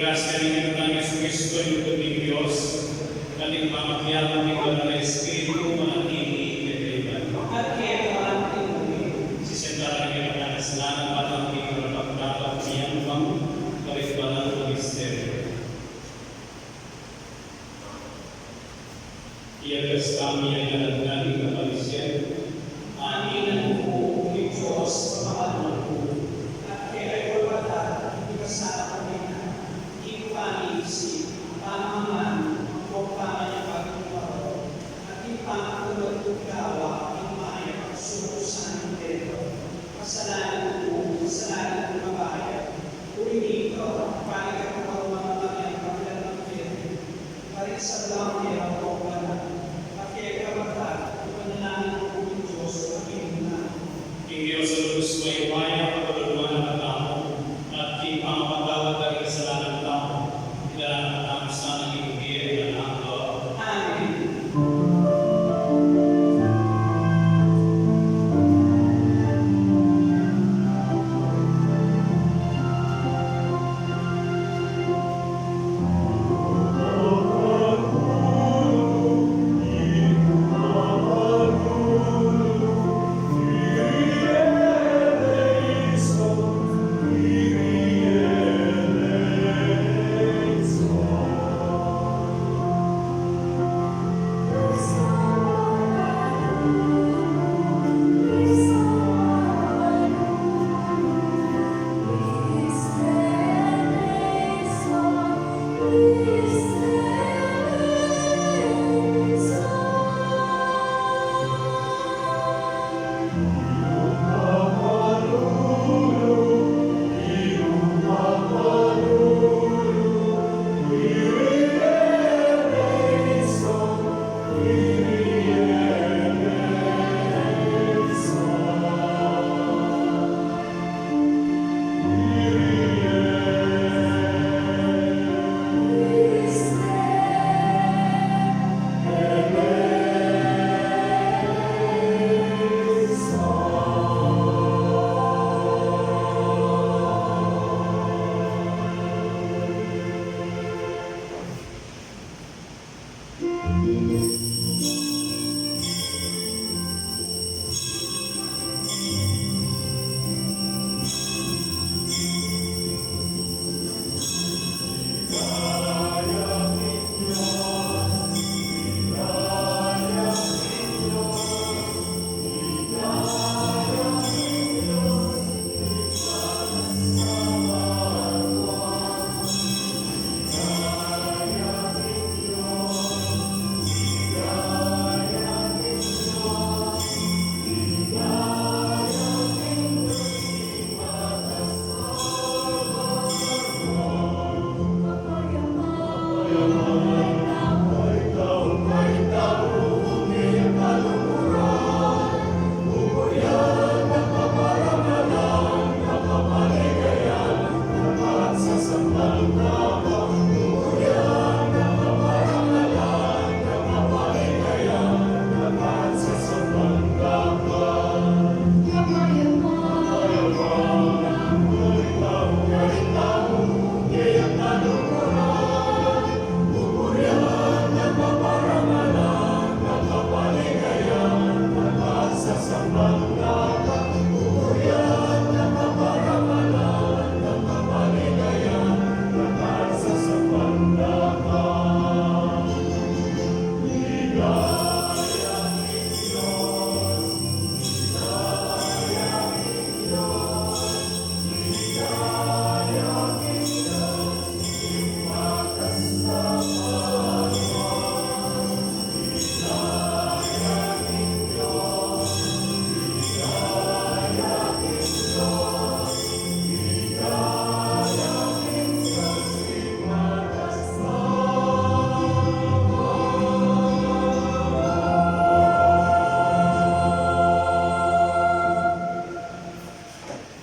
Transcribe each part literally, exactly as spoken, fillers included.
Grasya ning Ginu tang Jesucristo, ing lugud ning Dios, at ing pamakiabe ning Banal a Espiritu, manatili kekayu ngan. At keka naman. Sisian tala ing kekatang kasalanan, para king karapat-dapat ning banal a misteryo. Iya kasta mi ing alang-alang a kapalisian. Aminan ku king Dios, kapamahalanan ku, at keka ing kapatad, ing kasalan ku, ing pamaisit, pamamanu, o pamanyabag king marok, at ing pamagdamag king gawa, ing mayap a pagsuku sa ning deto. Kasalanan ku, kasalanan kung mabayat. Uli nito, palikan ku kang Maria, kapilan ning Birhen, karing sablang anghel at banal, at keka, kapatad, ipanalangin ku king Dios, aminin na. Ing Dios a lubus mayupaya, pakaluluan na katamu, at king pamamatawad da ring kasalanan tamu, idala na katamu sana king bie alang angga. Amen.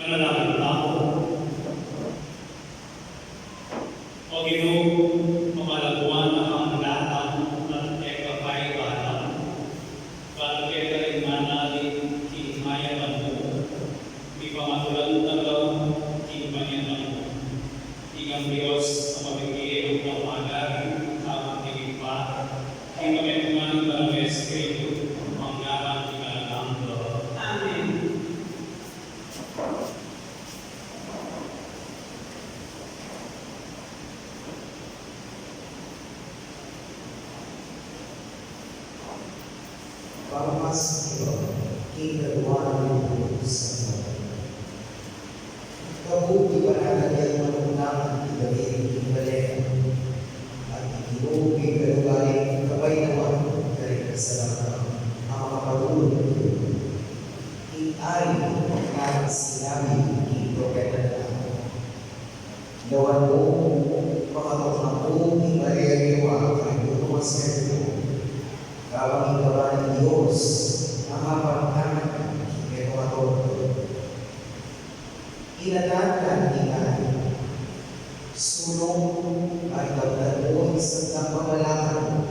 Manalangin tamu. O Ginu, pamalaguan na kang data mu at e ka kaibalan, ban kekang manalig king kayapan mu, ipamatulan ta ka king panyatang mu. Ing Ing Dios a mabibie ning pamagari, Ama, ing Ibpa, ing Kabituan ning Banal a Espiritu, manggaman king alang angga. Amen. Pamamasuk king kaduanan ning Espiritu Santo. Kabuki panagad yang manunang king David king balen, at ing Ginu king kalugaring kabayuan karing kasalanan a makapatulud. Ing Ari na sinabi king propeta na, Lawan mu, pakatuknang mu ing bale a gewa king putuan mu, kabang ing gaba ning Dios a mapantangan king metung a tortu. Inatad na ning Ari, sulung, at kaptan mu ing sablang pamalakan,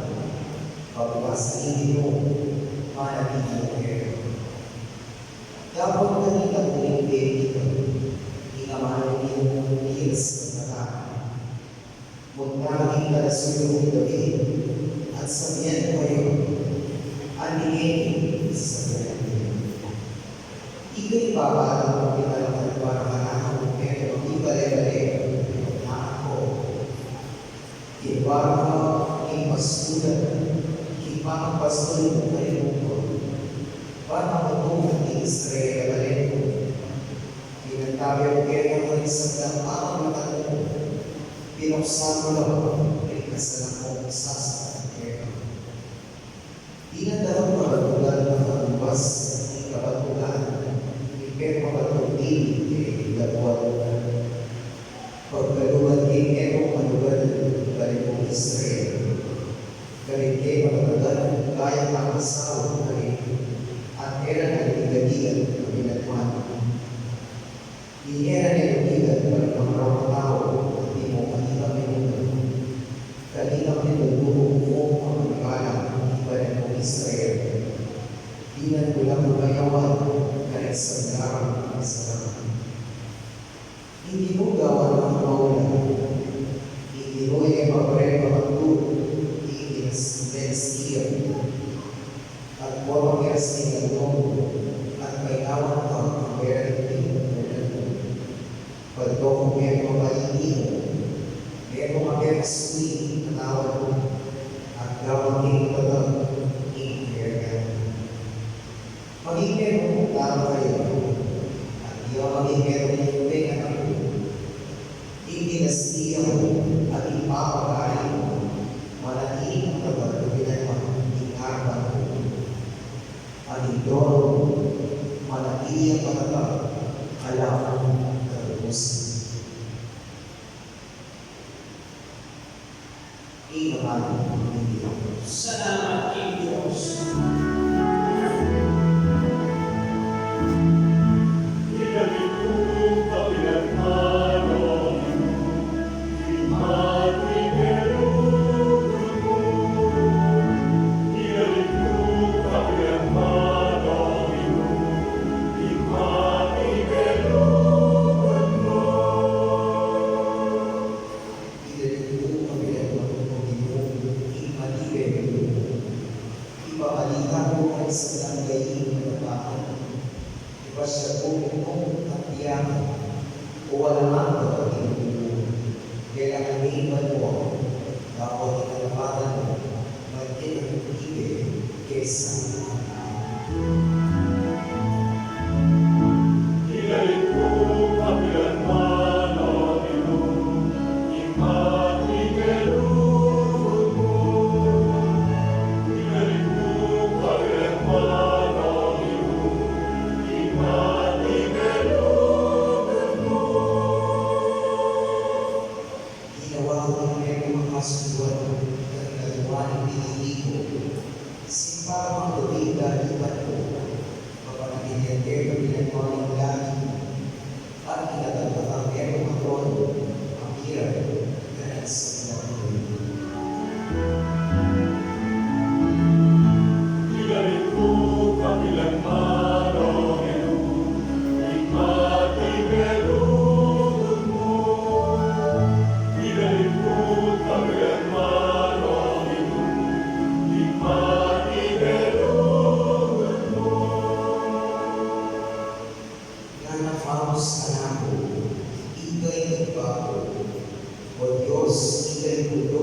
pagpasa ning Ginu manatili keka. Dapot kanita mu ring pepita, ing amanu ning Ginu king kata, Munta ka king talasulung nang David, at sabian mu kaya, Anding keni ing sasabian mu. Ikang ibaba na king talakan para kanaku, metung a mibale-bale, metung a ko. King barka, king pastulan, king pamagpastul mu karing bungkul, ban mamutukan ing Israel a balen ku. Pinantabe ku keka karing sablang pamagmatan mu, pinuksan mu la ring kasalan kung sasaktan keka. Dinan da kung kabantugan a kalupas ning kabantugan ning pepakabantugan king labuad. Pagkaluban king metung a lugal karing Israel, karing kepakatagan kaya kapasaul karin, at e ra na ing ligaligan a binatuan. Ing e ra ne lugigan karing mangarapat a tau, at di mu kanita minundan. Kanita minundan mu ing pamagbalang king balang Israel. Dinan ku lang mayawan karing sablang kasalanan. Ing Ginu gawan na maulan, ing Ginu e maprema magturu, ing dinas-, dinastia. At buwan king astingan mu, at kailangan ka ang pera ning pinungkulan mu. Pagtoko metung a paini mu, metung a pepasui ing katawan mu, at gawan king patag ing kayarian mu. Maging metung mung tau kaya, at ya maging metung mung penganak. Ing dinastia mu at ing pamagari mu manatiling matatag kapilan man king arapan ku, at ing trono mu manatiling matatag alang katapusan. Ing amanu ning Dios. Salamat king Dios. Ing Ginu, kapilan mu, ing Ginu, ing malibe, ing pamalitan, Tudo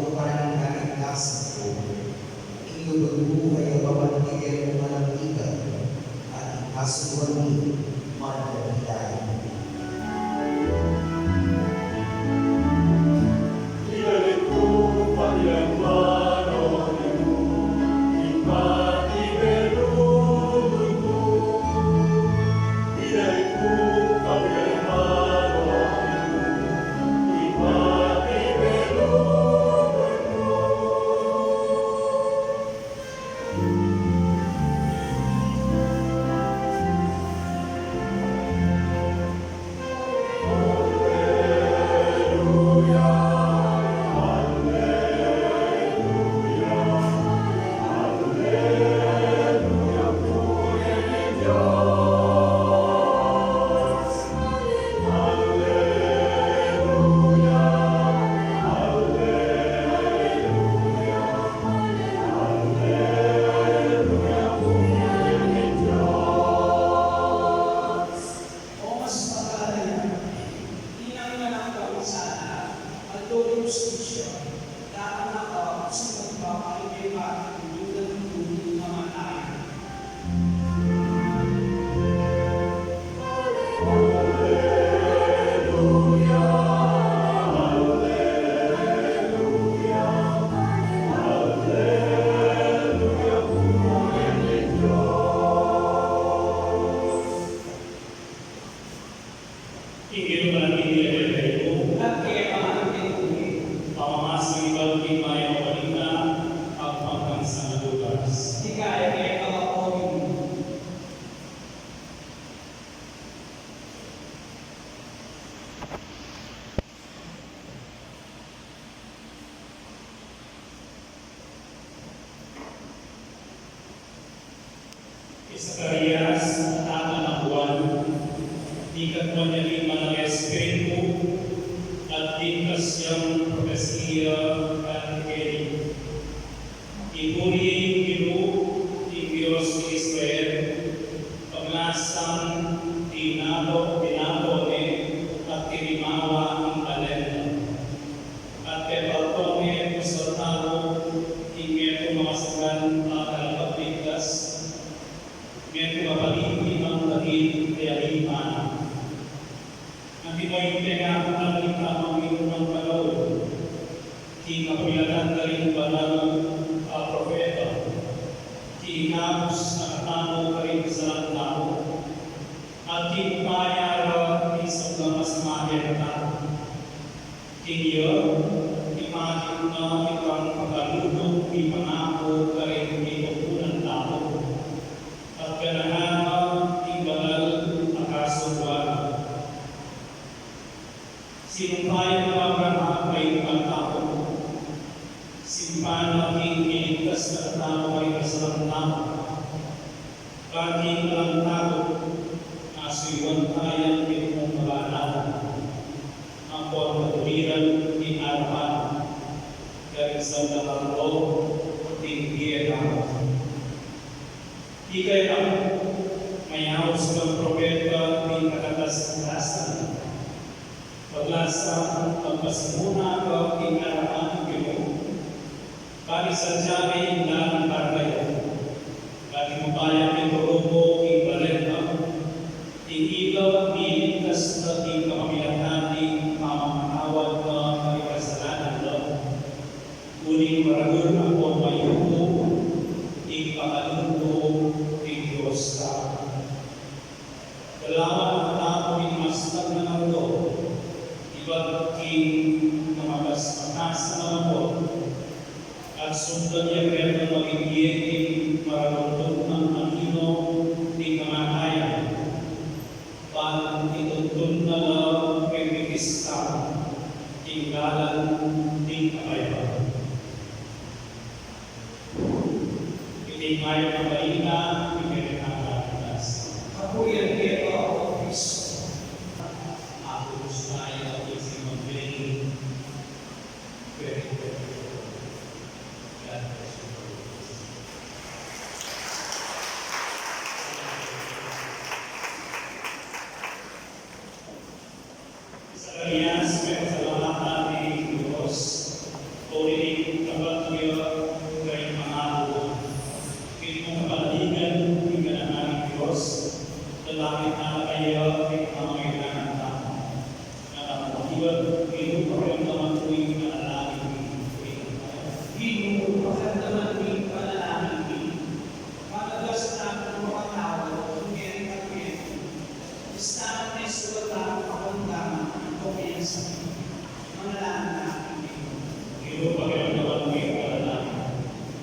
ang parang nakikita sa ko. Ing lugud mu kaya babantigan mu man ang iba, at ing kasunduan mu man ang hilain. O mas maganda na, inang na ng kawisanan, at doon yung justisya, datang na ka, sa pagpapakibay pa, ang duda ng buting kamatayan. Ing Ginu manatili kekayu. At kekayu naman. Pamamasa king Mayap a Balita agpang kang San Lucas. Ligaya keka, O Ginu. I Zacarias, anak nang Juan, ding katmuan ya ning Banal a Espiritu, at ding kasyang profesia keti keni. Ipuri ing Ginu, ing Dios ning Israel, paglasan tinato, tinato ne, at tinimawa ing balen na. At pepaltong ne pu sa tau ing metung a masagan a tagapagligtas, metung a palipan ning dalit a alipan. Antimo ing pengaku na ning tamang minunang panaun, king kapamilatan da ring banal a propeta, king ikabus na katamu karing kasalanan tamu, at king payara ning sablang masama a tau. King iya, imakin na itang pakalulu ning pangaku karing mipampunan tamu, at ganahan na ing banal a kasunduan. Sinumpayan nang Abraham a ing pangako, simpan na king miligtas na katamu karing kasalanan tamu. Bang king alang takut, asuyuan taya ning Ginu king kabanalan, ampon katuliran ning arapan, karing sablang arlo ning bie tamu. Ikayap, mayaus kang propeta ning katas-tasan. Paglasan, magpasimuna ka king arapan ning Ginu, bang sadya ne ing dalan para kaya. Bang mapaya ing turugo king balen na, ing ila miligtas na king kapamilatan ning pamamatawad na karing kasalanan na. Uling maragul ampon mayumu ing pakalulu ning Dios tamu. Dalawa na katamu ing mas tagna na ro, ibat king namakas-makasan a lambot, at sundan ya kaya nang maging king maragul nang anino ning kamatayan, ban ituntun na la ring bitis tamu king dalan ning kapayapaan. Iti ing Mayap a Balita king Pangasinan. Kapuyan keka, O Kristo. Apu, gusto tayo, isi mabini. Very, very good. God bless you. Zacarias, pepasalamat na ning Dios Ginu, pakiramdaman mu ing panalangin mi. Ginu, pakiramdaman mu ing panalangin mi. Pamagastan mu makatawad king kekami. Istangan mu ing sulat a kapandaman king kumpiyansa mi. Manalangin kami. Ginu, pakiramdaman mu ing panalangin mi.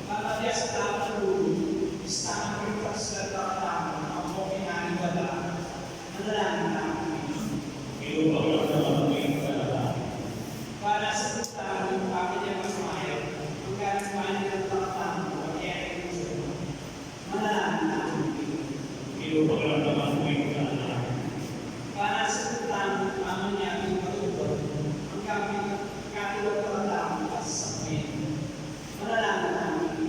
Pamagastan mu, istangan mu ing pagsasalita kekami king kumpiyansa. Manalangin kami. Ginu, pakiramdaman mu ing panalangin mi. Panasakutan mu kami king pamamayan, pagkakit mu ing pangatayan mu, pagkakit mu. Manalangin kami. Ginu, pakiramdaman mu ing panalangin mi. Panasakutan mu kami king patutuan, pagkakit mu ing pangatayan mu, pagkakit mu. Manalangin kami.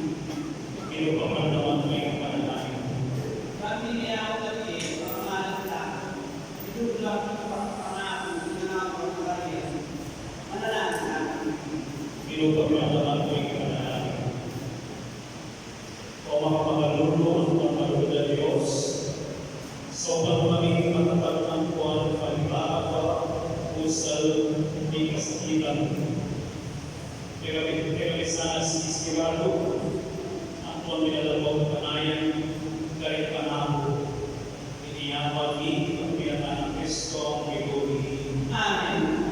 Ginu, pakiramdaman mu ing panalangin mi. Pamilya mu kami, pamamalatan, idudula mu ing pangako, ing pangako, ing pamilya. Manalangin kami. Ginu, pakiramdaman mu ing panalangin mi. O makapakalulu, Ampon malugud a Dios, saupan mu kami king matatag nang kuan, palibaga ka, usal, king kasakitan. Kekami, kekami sana sisiradu, ampon minalabaw kanayan, karing panaku. Iti yaman mi, king pangalan nang Kristo, Ginu mi. Amen.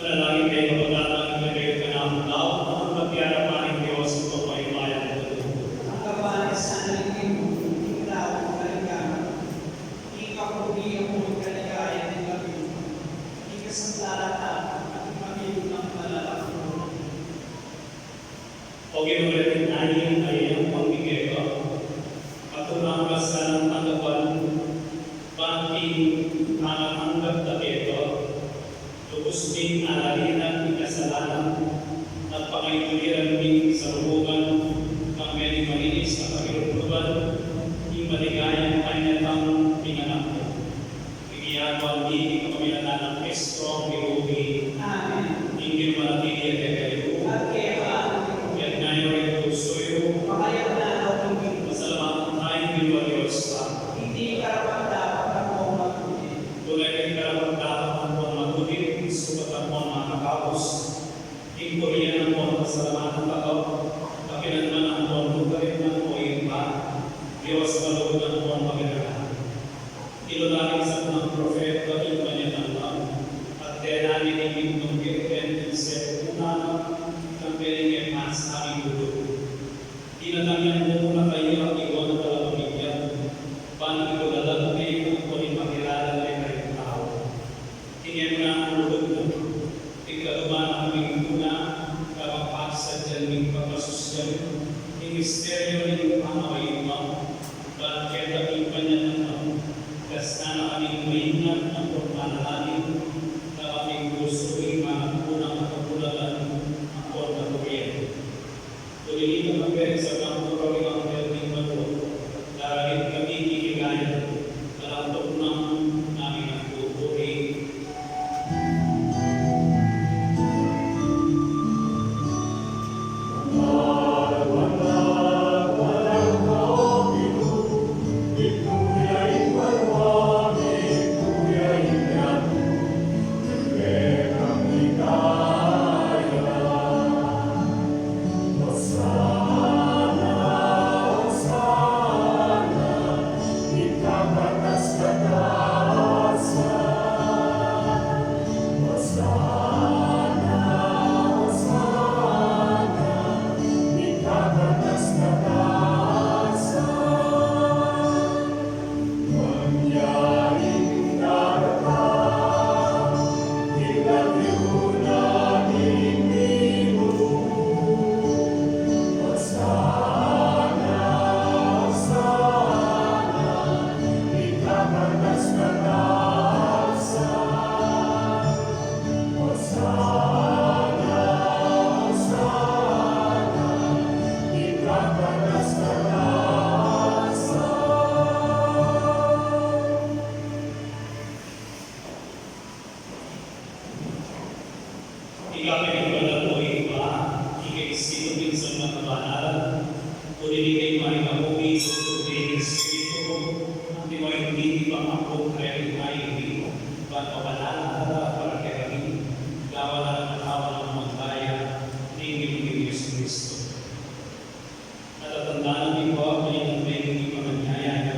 Manalangin kayu, kapatad, king kaybat nang tau, at ing pagpapatawad ning Dios, ing mapayapang Dios. Ang kapangyarihan ning Ginu, ing lawak ning kaligayan, ing kapupunan at kaligayan ning Ginu, ing kasaplalan at ing pamilya nang malalaman. O Ginu, retin ayin, ayin ang pamigay ko. Patunang ka sanang tanggapan, bang king pangatanggap na keka, lubus ming aralinan ing kasalanan, at pangayuliran ming salubungan kang meninis a kapirubluban, ing maligayang kainatang pinanakit. Iti yaman Ing kapamilatan nang Kristong mibubie. Amen. Ing Ginu manatili ya kekayu. At keka naman. Iyabe yu ring pusu yu. Makayabe na rin ing Ginu. Pasalamatan taya ing Ginu a Dios ta. Iti karapat-dapat ampong matunay. Tune king karapat-dapat ampong matunay, sukat ampong makakaus. Ing purian ampong pasalamatan ta ka, kapilan man ampong lupain man o Ibpa, Dios a malugud ampong maganaka. Kilala ning sablang propeta ing panyatang na, at tela ne ning mintungkit king sepu na, kambe ning e mas aming lugud. Dinatang yang mumuna kaya iwan a talapamilya, ban ikulalag ne ampon ipakilala ne karing tau. King e mu na lugud na, ikaluban na kaming tuna, kapagpasadyan ning pagmasusian ing misteryu ning pamamalimang, ban keta king panyatang na, kastan na kaming maingat ampon manalangin, na kaming pusu ing mangapunang kapulalan ampon kapurian. Tuli ning pagperi sa pangkuraw ning anghel ning banua, daralit kami king ligaya, alang tuknang nami nagpupuri. Ika king banal a Ibpa, ika ing sinu king sablang kabanalan, uli ning ika ing marimabumi, tutu king Espiritu, antimo ing tinipan ampon kareng ika ing Ginu, ban pabanalin da la para kekami, gawan da la king katawan ampon daya ning Ginu ming Jesucristo. At tatandanan ning pamanyayang ing pamanyayang,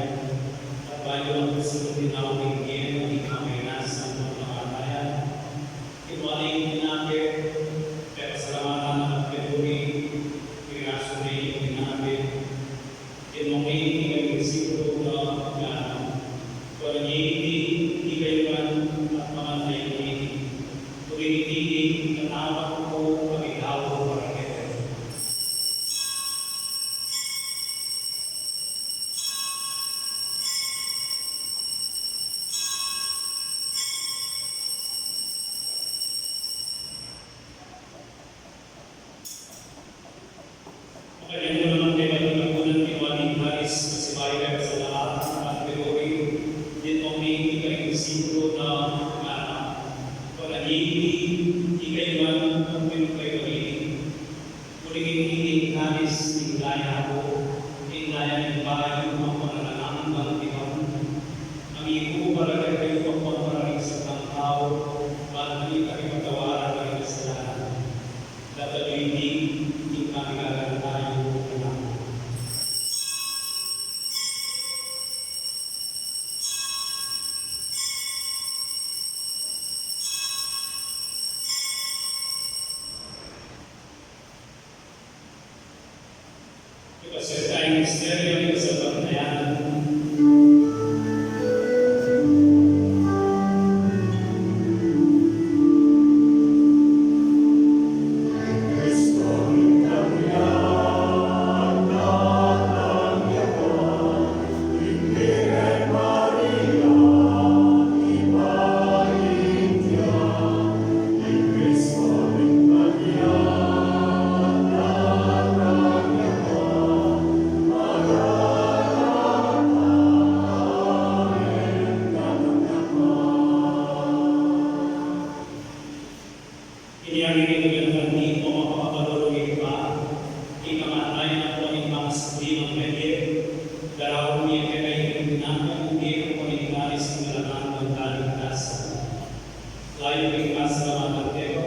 at bayu nang pusu tinawag ing Ginu, ing kamay na sa mga kamatayan. Kinuan ne ing tinape, pekasalamatan na at pinuri, pirasu ne ing tinape, tinumungin king kayang disipulo na, ngana, Kuanan ye iti, ikayu ngan, at mangan kayu keni. Uling iti ing katawan ku a midaun para kekayu. Makanyan mu naman kaybat ing apunan, kinuan ne ing kalis, pasibayu pepasalamat, at pinuri, tinumungin king kayang disipulo na, ngana, Kuanan ye iti, ikayu ngan, at mangan kayu keni. Uling iti ing kalis ning daya ku, ing daya ning bayu ampon alang anggang tipan, a mibubung para kekayu ampon para king sablang tau, ban kanita king kapatawaran ning kasalanan. Daptan yu iti king pamigaganaka. Ipasiag taya ing misteryu ning kasalpantayanan. Ing kekatang Ibpa, ing kamatayan ampon ing pangasubli nang mebie, daraun mi keka ing tinapay ning bie ampon ing kalis ning alang anggang kaligtasan. Layun ming pasalamatan keka,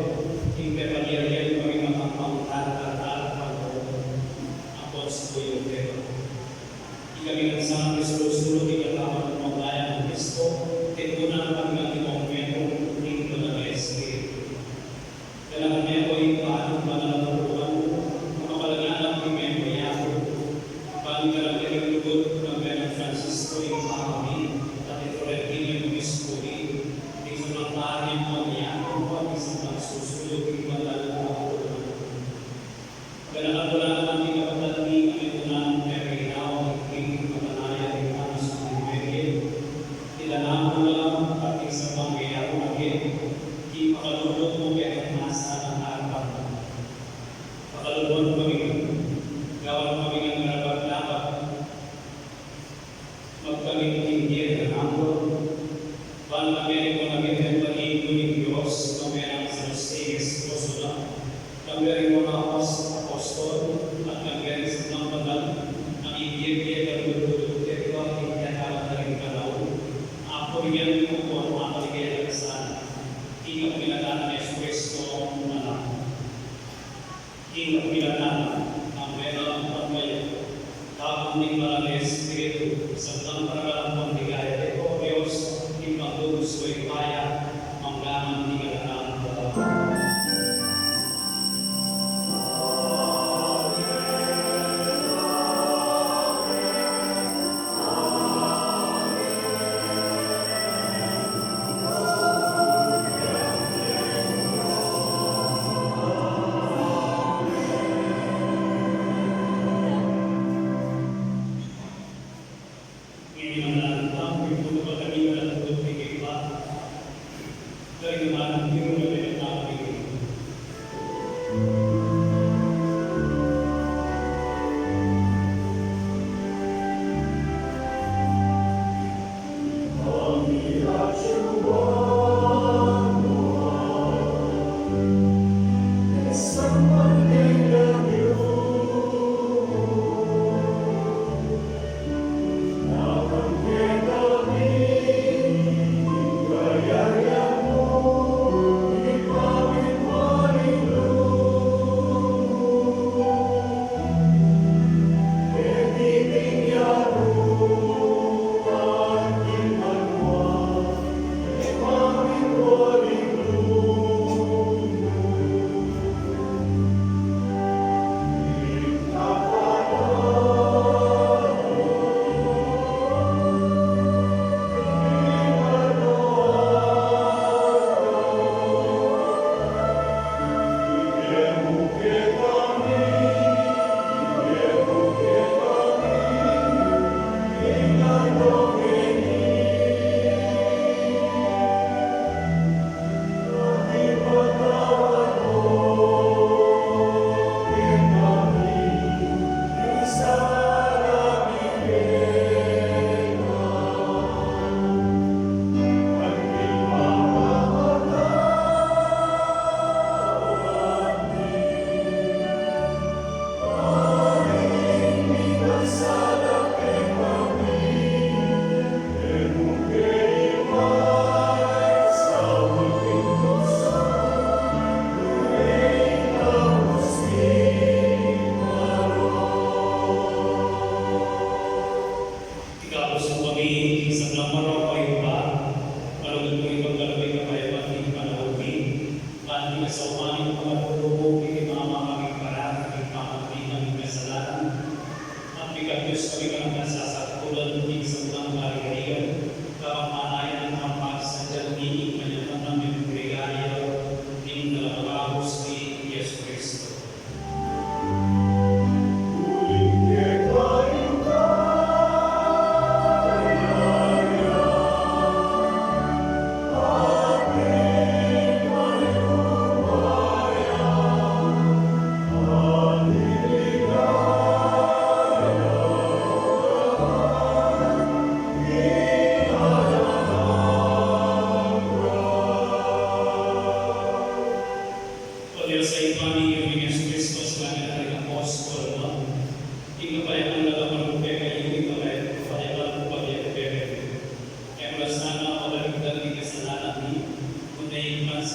ing pepagari at pamimangkang pangkal at alang angga, ampon suyu keka. Ikami ngan sana sulsulu king katawan at kapangyarian nang Kristo, tingguna at pagkatiwang metung ning Banal a Espiritu. Ganakan me ko ing Ibpa at ing Banal a Tuhan, makapalangan at ing mebie yaku, ban karelang lugud nang Bena Francisco ing pamamit, at ing Florentino ing obispo, ing sablang pari at pamilya, at ing sablang susulug king banal a Tuhan. Ganakan mu la naman ing kapatad mi, a miyawad king pepaginawa ning kapanayan ning pangasubling mebie. Itanam mu la at ing sablang meyaru na, ing pakalulud mu kekami nasa arapan mu. Pakalulwan mu kami, gawan mu kami ngan karapat-dapat magkamit king bie alang angga, ban kambe ring mabibie king linggu ning Dios, kambe nang San Jose, esposo na, kambe ring mga apos-, apostol, at kambe ring sablang banal a mibie-bie kalulud-lugud keka king kekatang panaun, apurian mu at apaligaya sana, king kapamilatan nang Jesucristo, Anak mu. King kapamilatan nang Bena ampon Mabie, tabang ning Banal a Espiritu, sablang parakal ampon ligaya, o Dios, king panggugustu a Ibpa, mangga man king alang angga.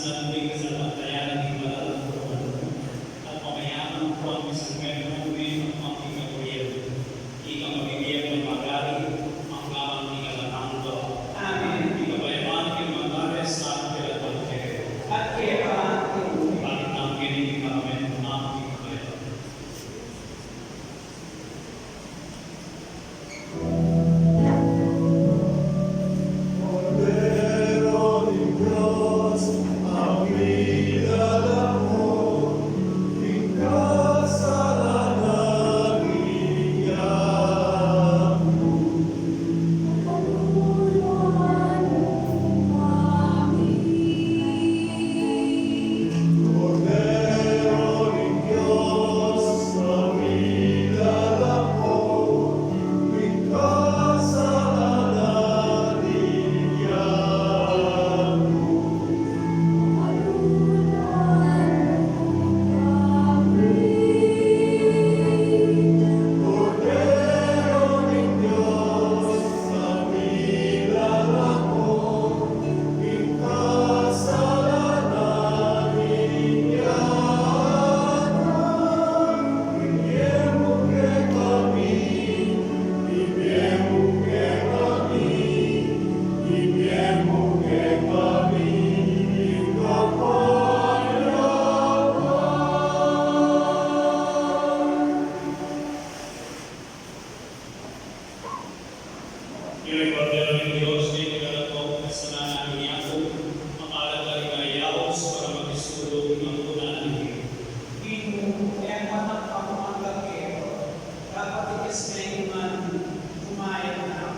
Sa nang di kasalpantayanan ning banal a komunyon, at pamayanan ning Santo Sacramento, ika magbibiye magari, angga man king alang angga. Amen. Ing kapayapan ning Ginu manatili sa kapilan tamu. At keka mu rin. Ibalik tamu king kapayapan. Ing Kordero ning Dios, ing kinalatong kasalanan ning mundu, mapalad la ring mayayaus para makisulung king ampunan na ning bie. Ginu, e mu matakpan ing angga ku, dapat ikes me ing man, dumayap na.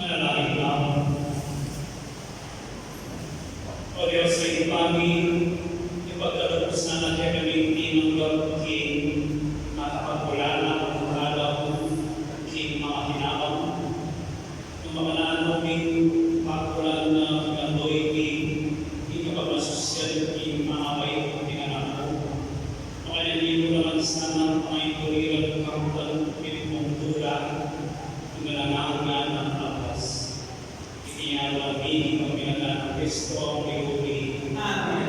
Manalangin tamu. O Dios a Ibpa mi, ipagkalub mu sana kekami ing tinanggap king makapagkulala at makalam king makakinabang. Nung makananu mi ing pagkulang na kinatuy king kapagmasusyan king makabayung anak mu. Makanyan mu naman sana ing pangaipuliran kang pagpipungtula, ing nangangan at apas. Iti ngan mi king kapamilatan nang Kristo, Ginu mi. Amen.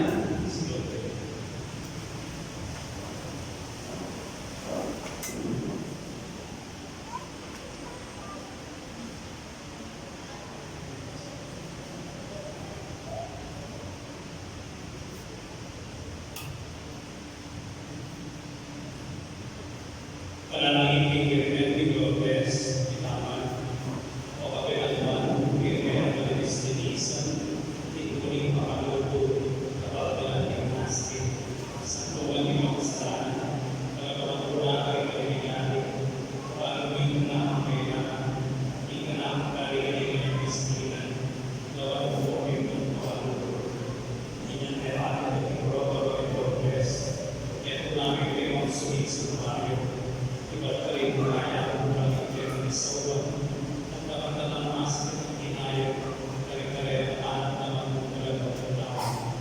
Panalangin king Birhen de Lourdes, itaman. O Kapitan Juan, Birhen a malinis linisan, king kuling pakalulu, kapagitan ning mastik, santuan ning makasalanan, pagkakaunawa king kaligaya, paluin na ang kailangan, ing kanakung kaligayan ning kapistahan, gawan mu ing pakalulu. Inyang kailangan king Protocol ning Lourdes, kaya tunay king pagsulit sa bayan, ibat kalimbayan ang pagkikita sa uwan, at dapat na ang mas kalingayan, kare-kare at anak naman ng talagang tao.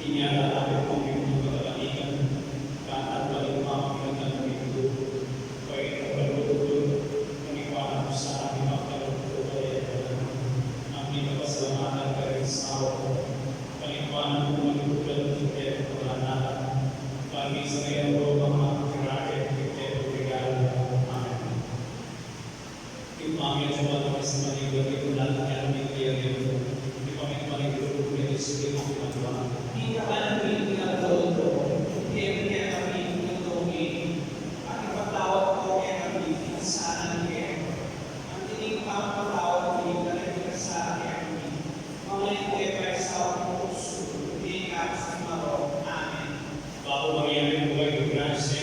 Inya lalapit mo yung mga kapanigan, kanan balik mo ang pinagtanong ito, pwede ka paluto, maniwala mo sa amin, magkaluto, kaya ang pinagpasalamatan ka rin sa ako. Palipanan mo maluguran king kekong panganakan, pamisan na yang Roma, ang kirakyat king kekong regalo. Amen. Ing pamiat mo at mas maliban ing ulan, kaya ning kaya rin mo. Ipamit mo ring lugud ning Espiritu Santo. Ikanan mi ing aldo-aldo, ing kekami king aldo ngeni, at ipatawad mo kekami ing kasalanan mi, anti ing pamamatawad mi kareng mikasala kekami. Manga e mu ke paisaul king tuksu, nune ikabus king marok. Amen. Bapu Maria, mipnu ka king grasya,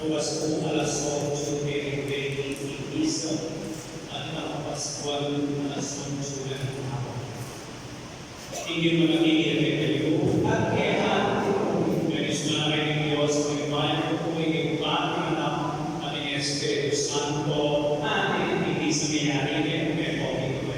Oras pu alas otso treinta y seis, at ang Paskual alas otso na ng hapon. Ing manalangin kekayu at kaya, bendisyunan na kayu ning Dios, Ama, ing Ibpa, ing Anak, at ing Espiritu Santo. Amen. Iti sa miyari, iti po, iti po.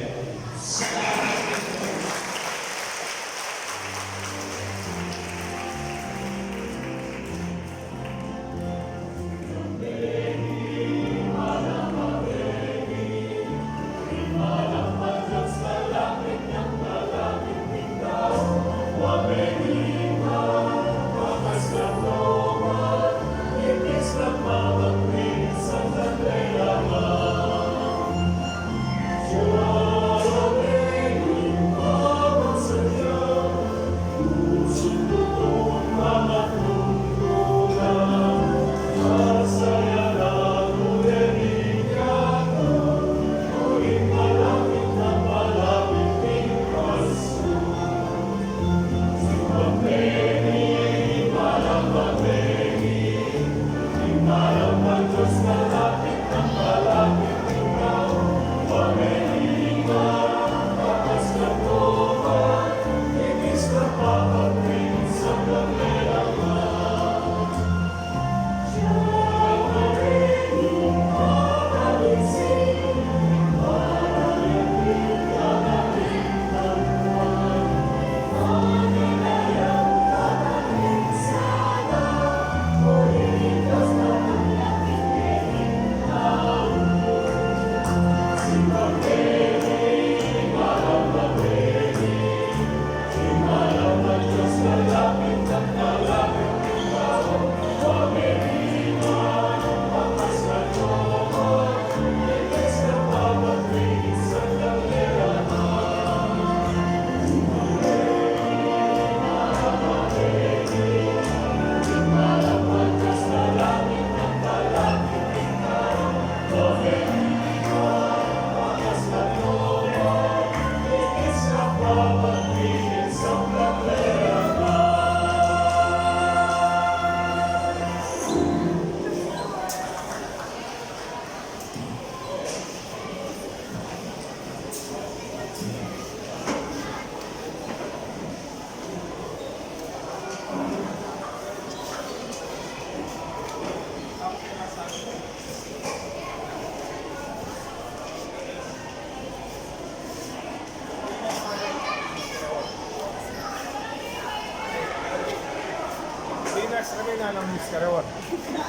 Venus Ramin, nanang Miss Karawan.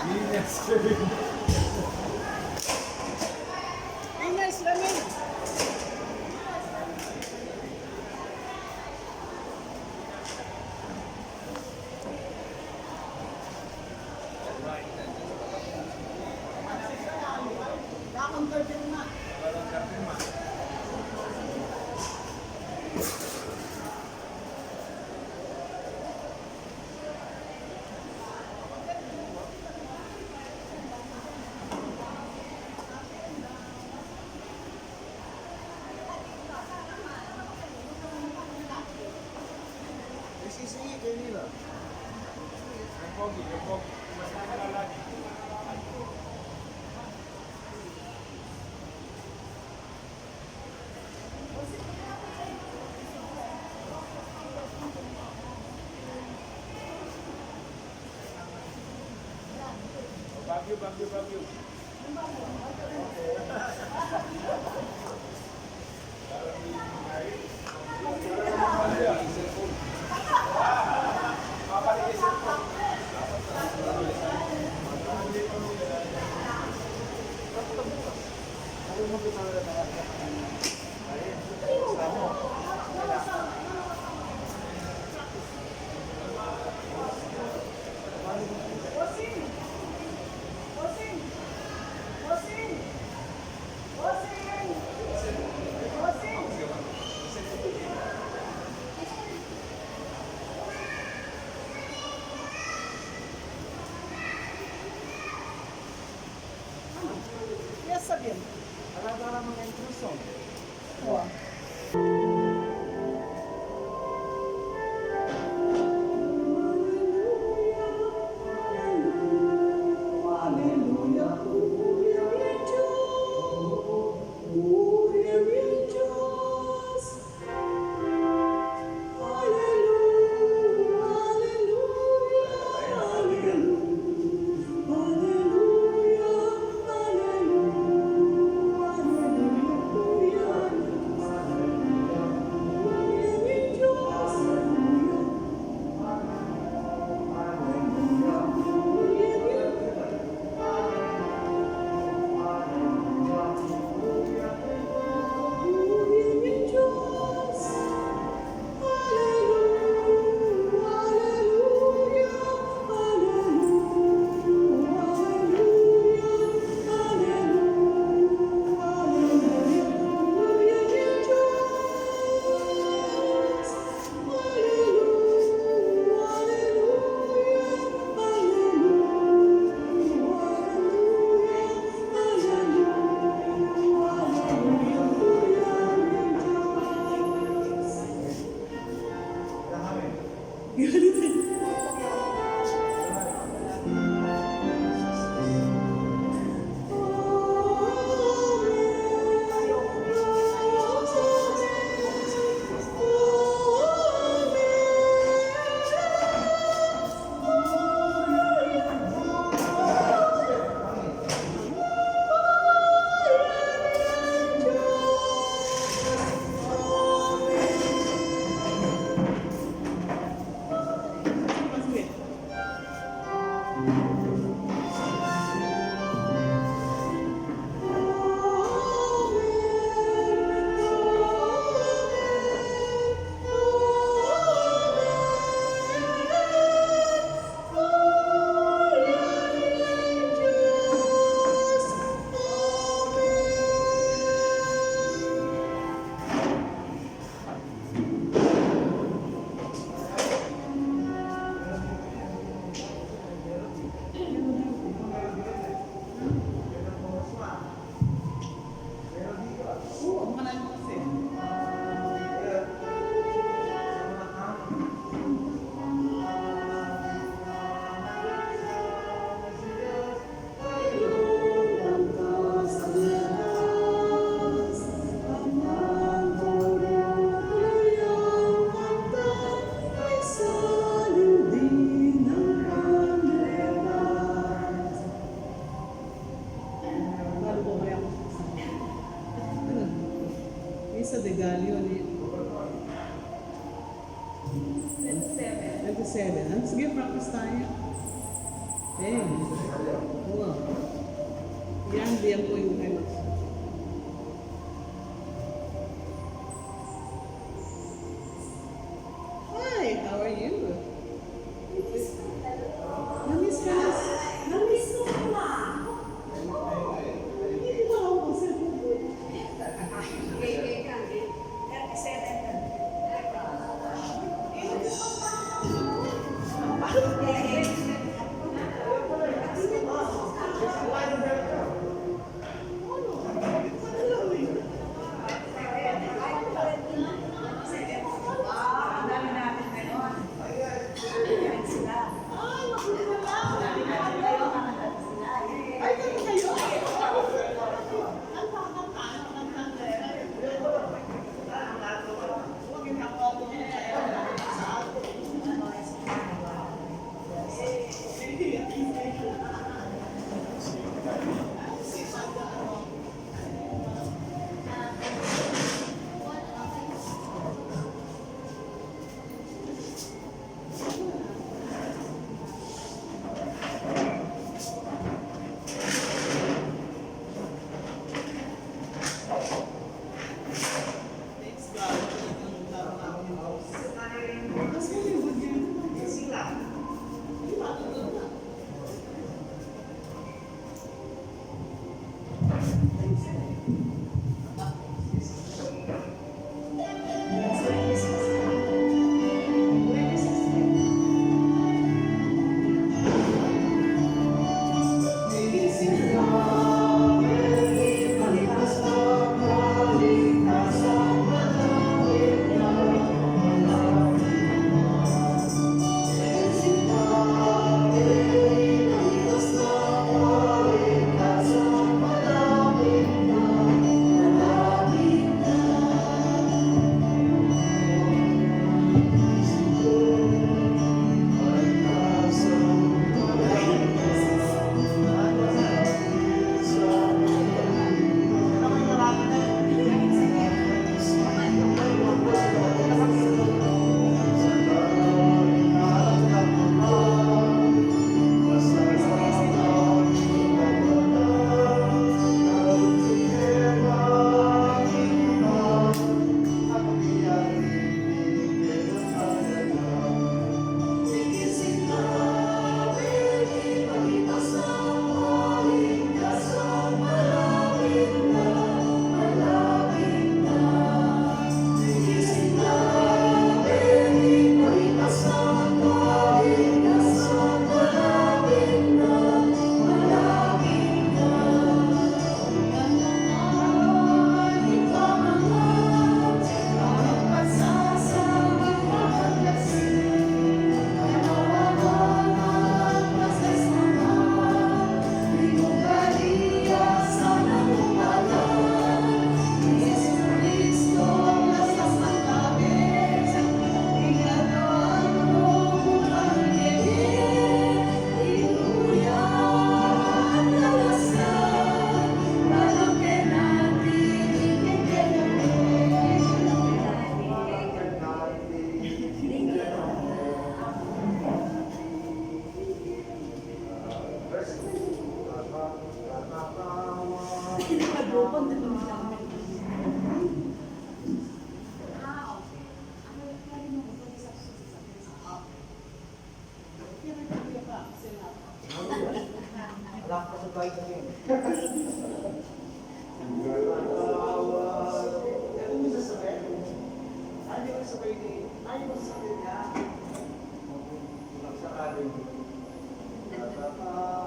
Venus Ramin. Venus Ramin. Sisiyi kayu nila. Yung pogi, yung pogi. Mas nakalalaki. Baguio, Baguio, Baguio. Bossing! Bossing! Bossing! Bossing! Bossing! Misa de Gallo, ni twenty-seven. Twenty-seven. Sige, practice tayo. Eh. Oo. Yan, diyan po yung ano. Hi, how are you? Namiss ka na? Namiss ko ka na. Hindi ko ako sa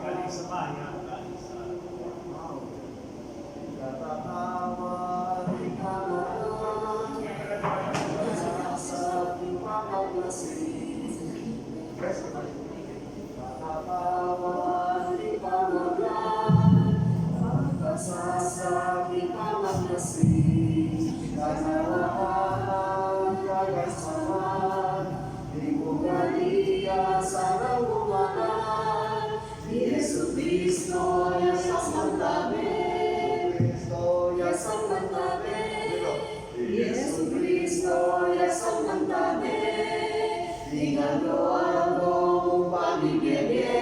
Galing sa bayan, galing sa Jesucristo ya sa mantabe. Jesucristo ya sa mantabe. Jesucristo ya sa mantabe. Ing aldo-aldo mung pamibie-bie,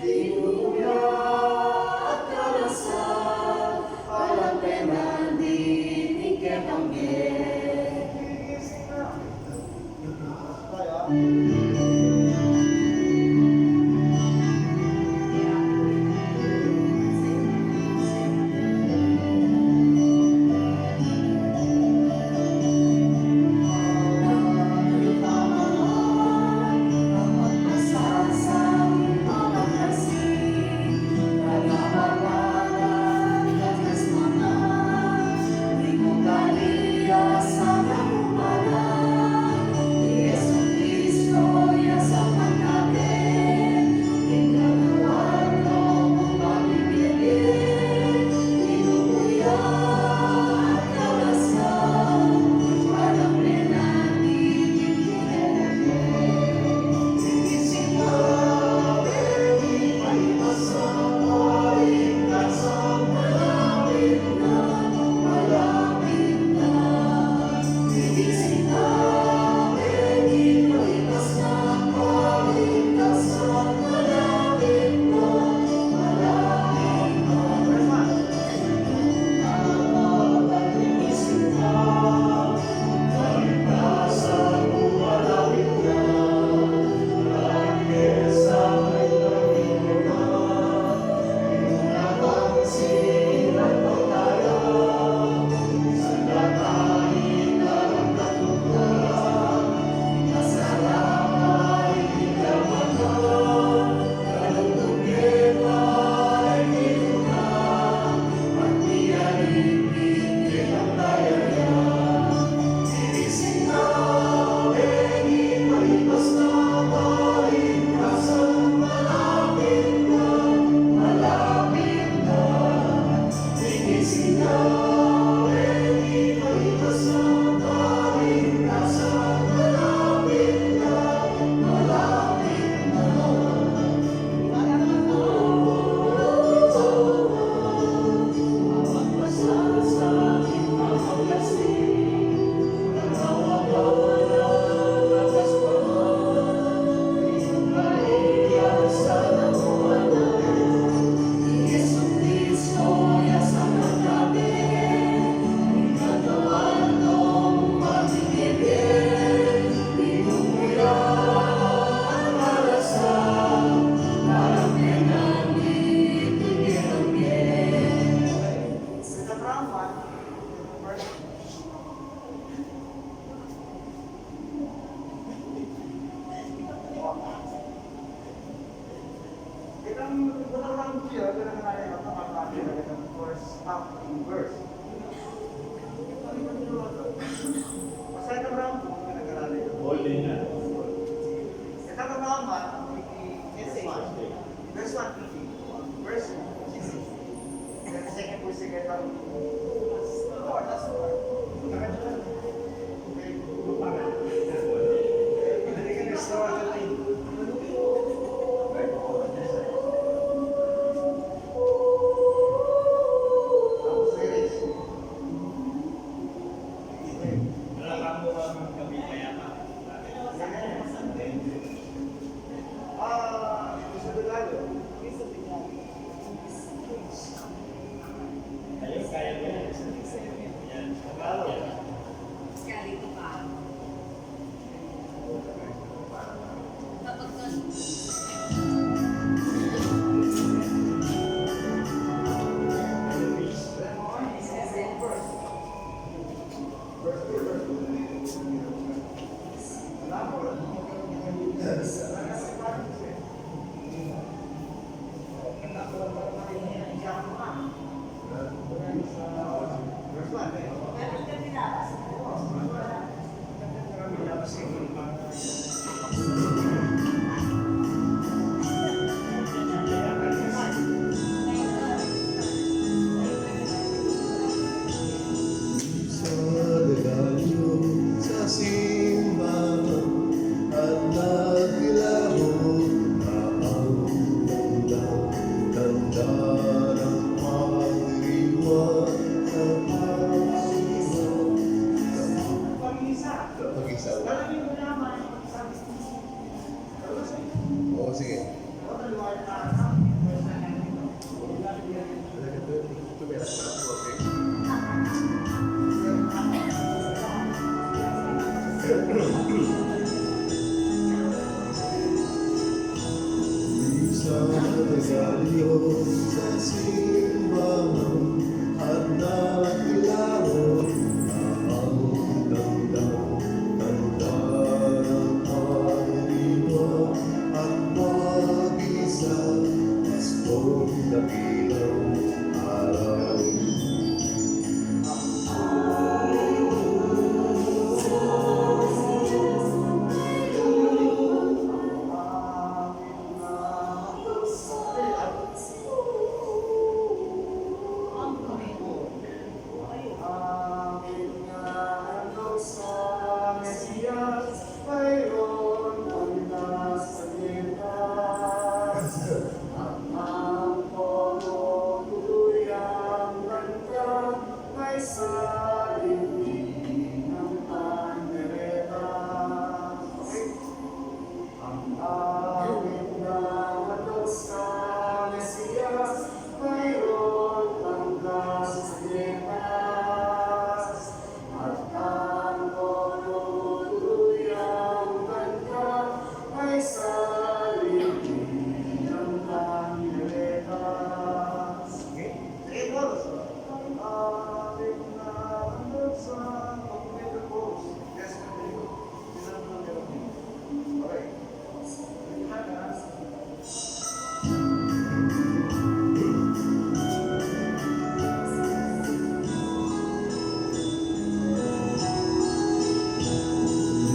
ing dunya at kalasan, alang penandi ning kekang bie. Misa de Gallo sa simbahan at nakilaon na ang tandang, tanda ng pagdiwa at pag-isa, Paskong dakilang araw. Ang awit na matos sa Mesiyas, mayroon pang kasakitas. At ang kono tuluyang ganda ay salipin ng pangyaritas. Ang awit na matos sa Pagmedyo Post.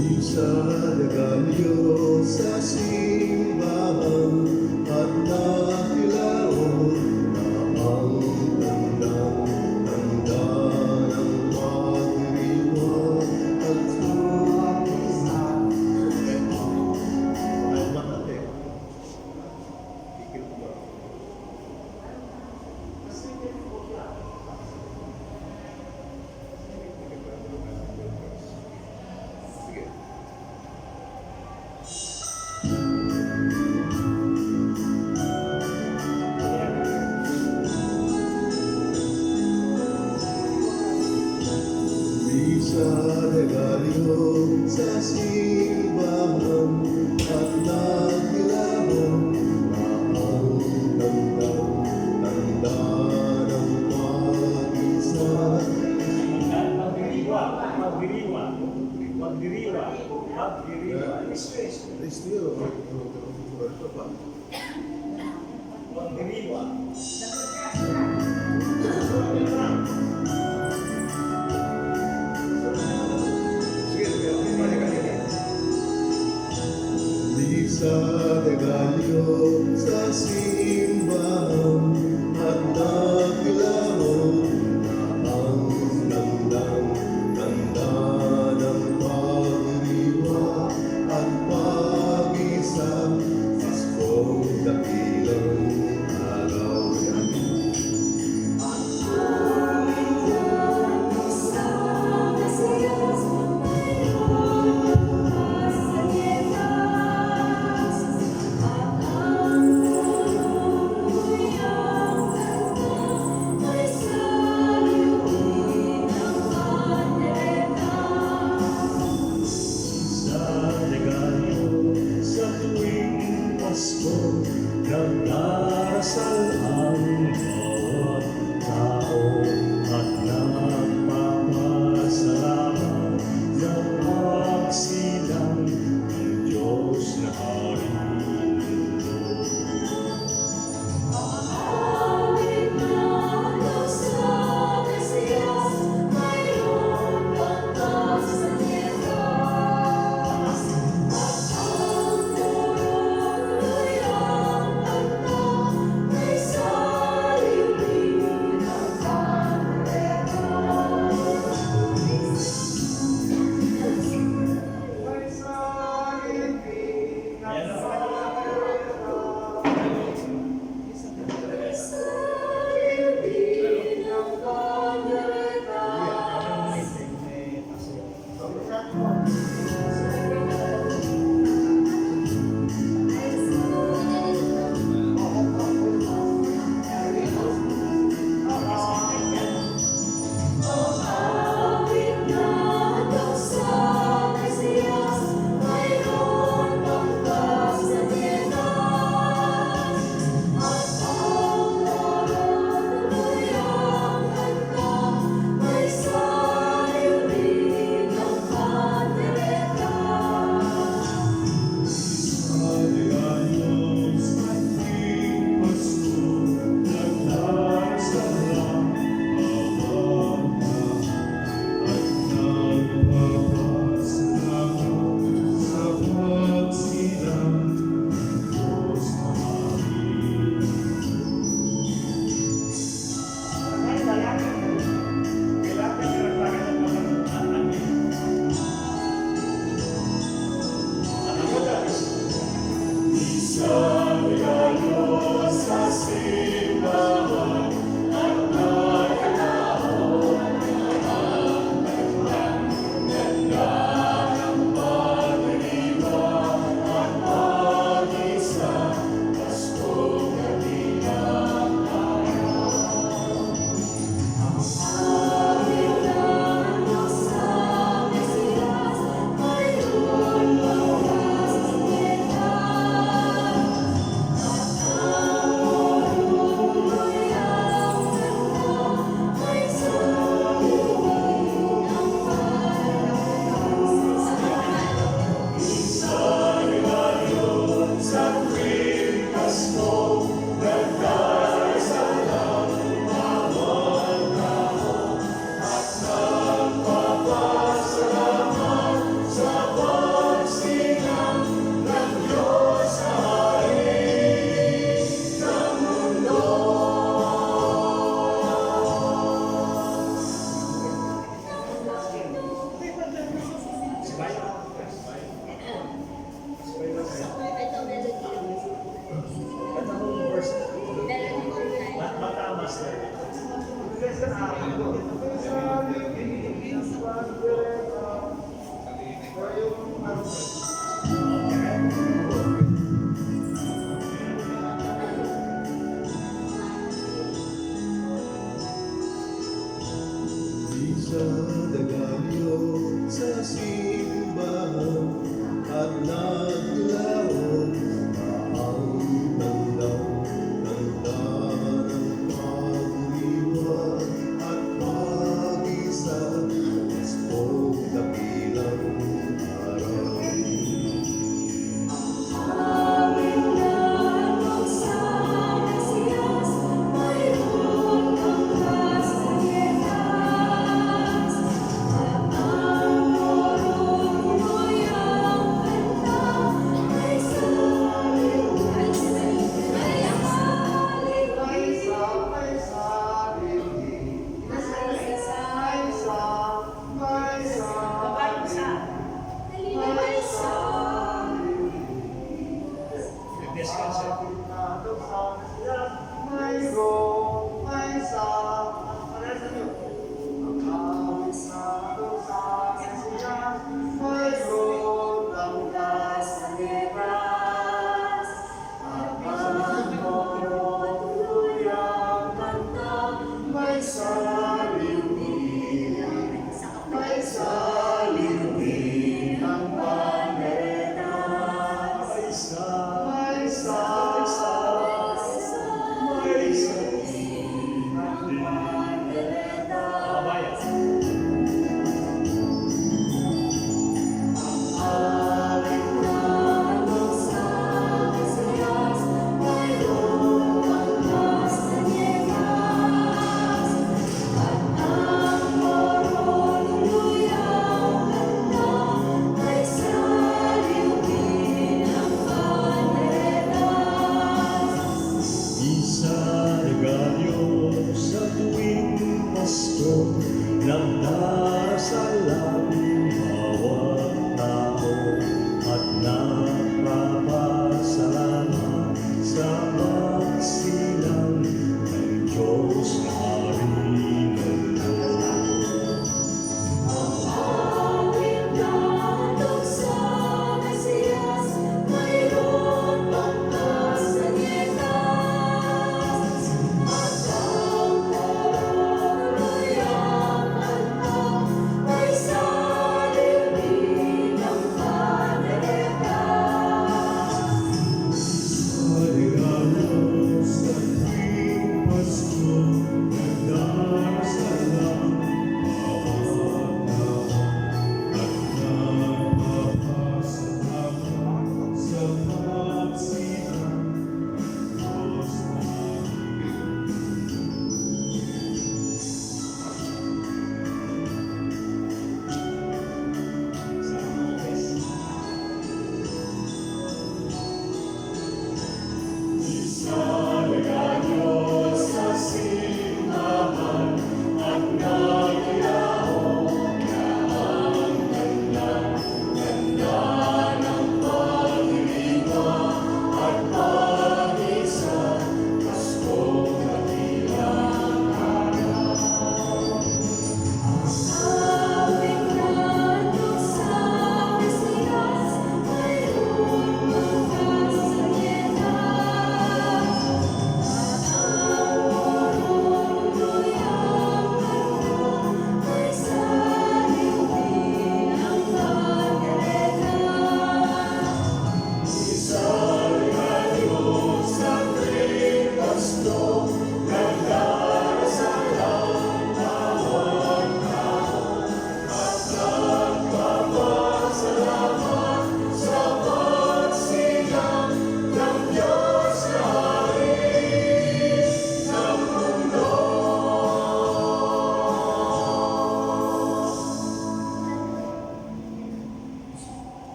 Misa de Gallo sa simbahan at nakilaon na ang tandang, tanda ng pagdiwa at pag-isa. Misa de Gallo sa simbahan at nakilaon na ang tandang, tanda ng pag-isa. Pagdiriwa, pagdiriwa, pagdiriwa, pagdiriwa. Kristo, pagdiriwa. Misa de Gallo sa simbahan at nakilaon na ang tandang, tanda ng pagdiwa at pag-isa, Paskong dakilang araw. Sa dagalyo sa simbahan at naglaon, ang tanda, tanda ng pagdiwang at pag-isa, mas pong dakilang araw. Isa regalo sa tuwing Pasko, nagdarasal ang bawat tao at nagpapasalamat sa pagsilang ng Diyos Hari ng Lord.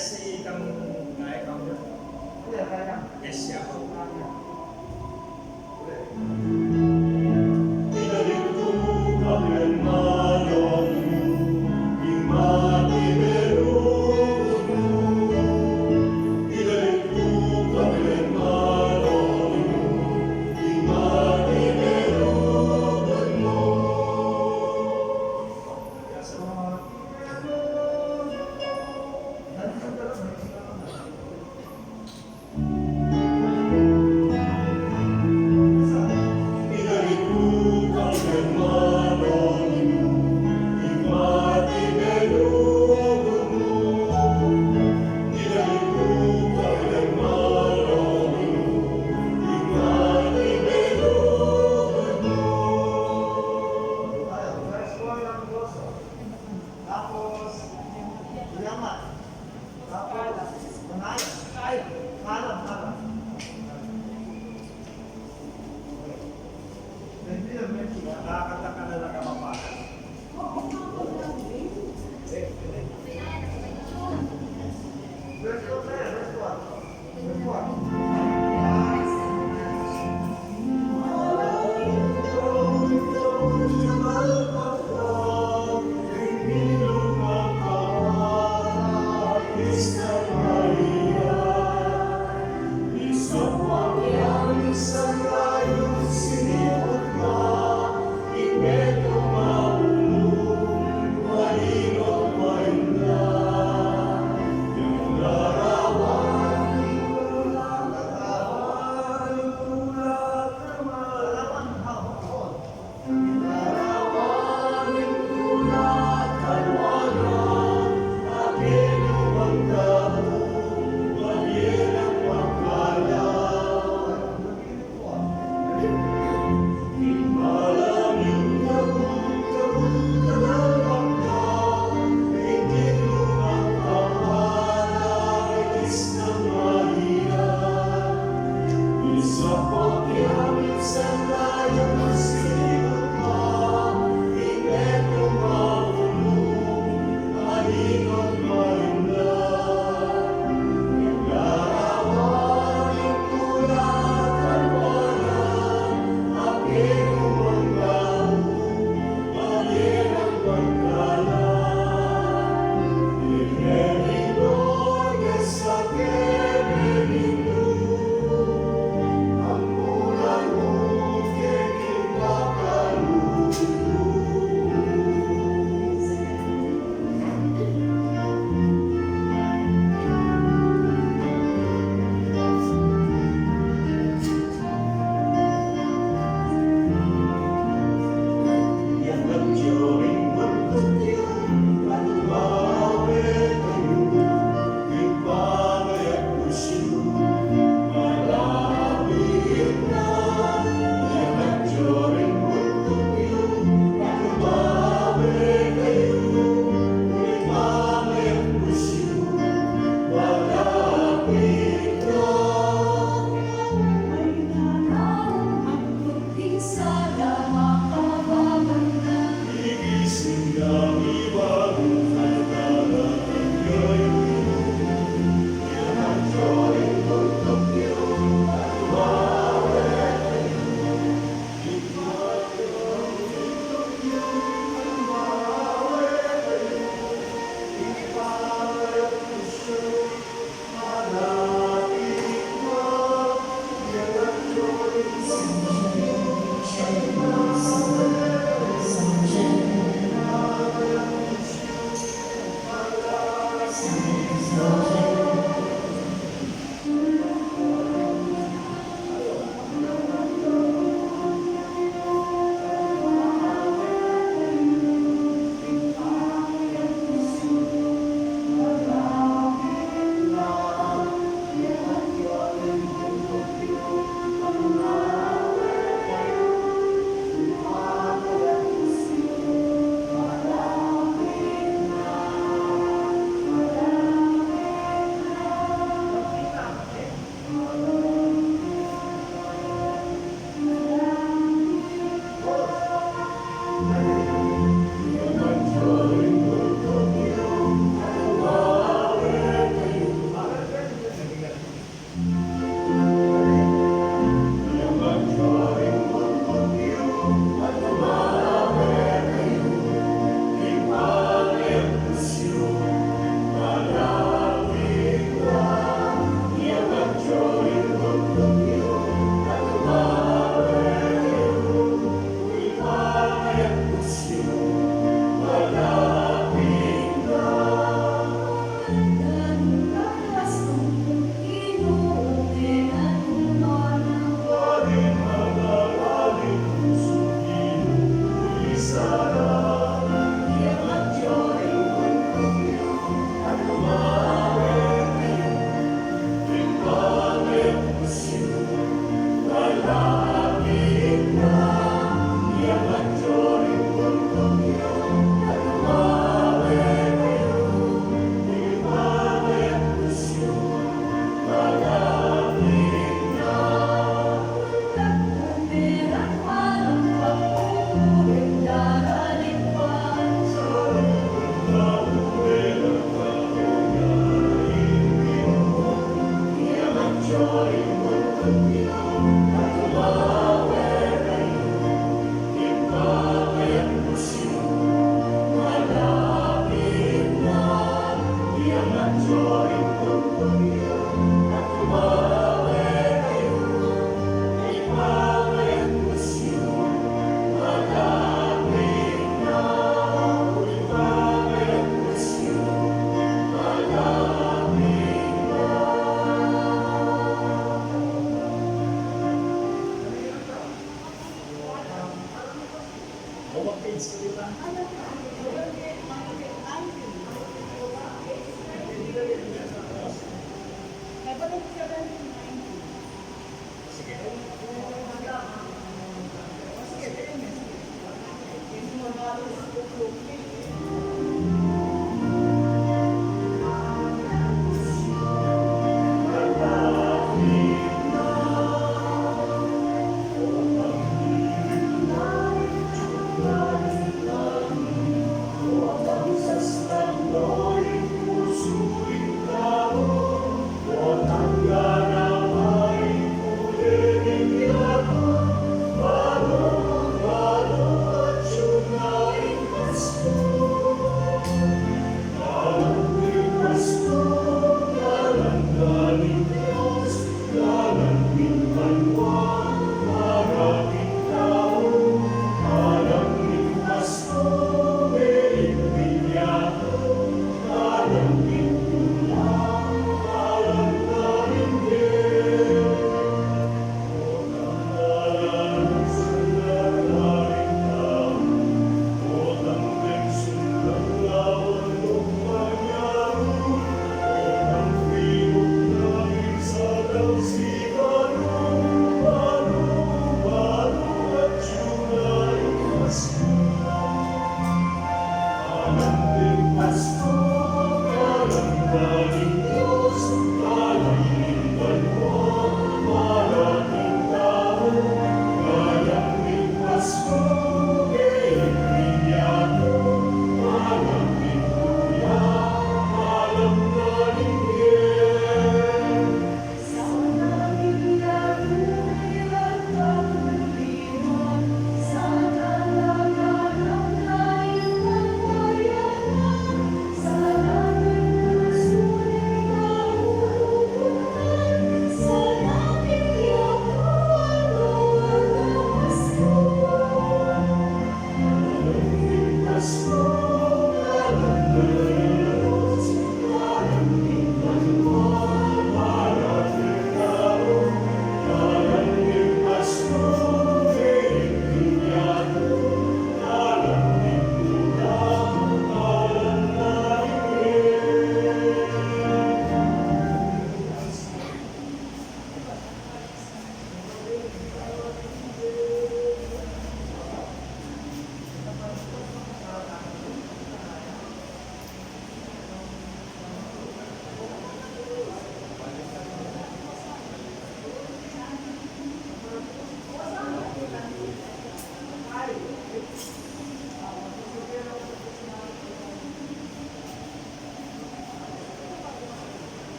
Si kang nai kang Yes, ya.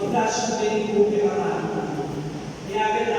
Pagkasya pin pu kekatamung, e abe